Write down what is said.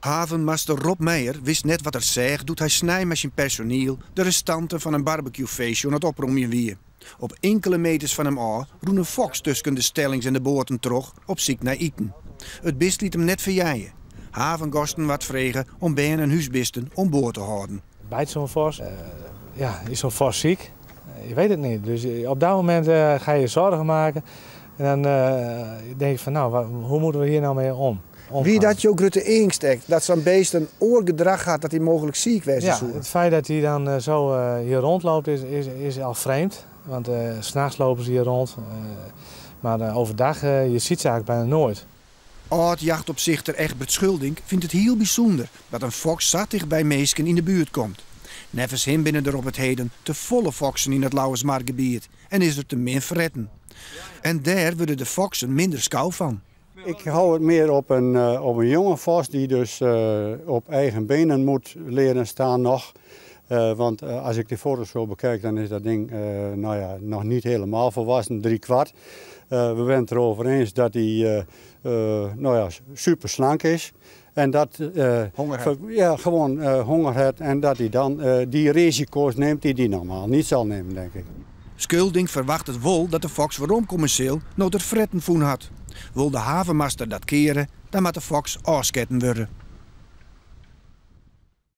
Havenmaster Rob Meijer wist net wat er seach doe't hy snein mei syn personiel de restanten fan in barbecuefeestje oan it opromjen wie. Op inkele meters fan him ôf rûn in foks tusken de stellings en de boaten troch op syk nei iten. It bist liet him net ferjeie. Havengasten waard frege om bern en húsbisten oan board te hâlden. Byt zo'n vos? Ja, is zo'n vos ziek? Je weet het niet. Dus op dat moment ga je zorgen maken. En dan denk je van nou, hoe moeten we hier nou mee om? Wie dat jo grutte eangst ek, dat sa'n beest in oar gedrach hat dat hy mooglik siik wêze Ja, soe? het feit dat hij dan zo hier rondloopt is al vreemd. Want 's nachts lopen ze hier rond. Maar overdag, je ziet ze eigenlijk bijna nooit. Âld-jachtopsichter Egbert Schuldink fynt it hiel bysûnder dat in foks sa ticht by minsken yn de buert komt. Neffens him binne der op it heden te folle foksen yn it Lauwersmargebiet en is der te min fretten. En dêr wurde de foksen minder skou fan. Ik hou het meer op een jonge vos die dus op eigen benen moet leren staan nog. Want als ik de foto's zo bekijk, dan is dat ding nou ja, nog niet helemaal volwassen, 3/4. We zijn het erover eens dat hij nou ja, super slank is. En dat Honger hat. Ja, gewoon honger heeft en dat hij dan die risico's neemt die hij normaal niet zal nemen, denk ik. Schuldink ferwachtet wol dat de foks weromkomme sil no't er fretten fûn hat. Wol de havenmaster dat keare, dan moat de foks ôfsketten wurde.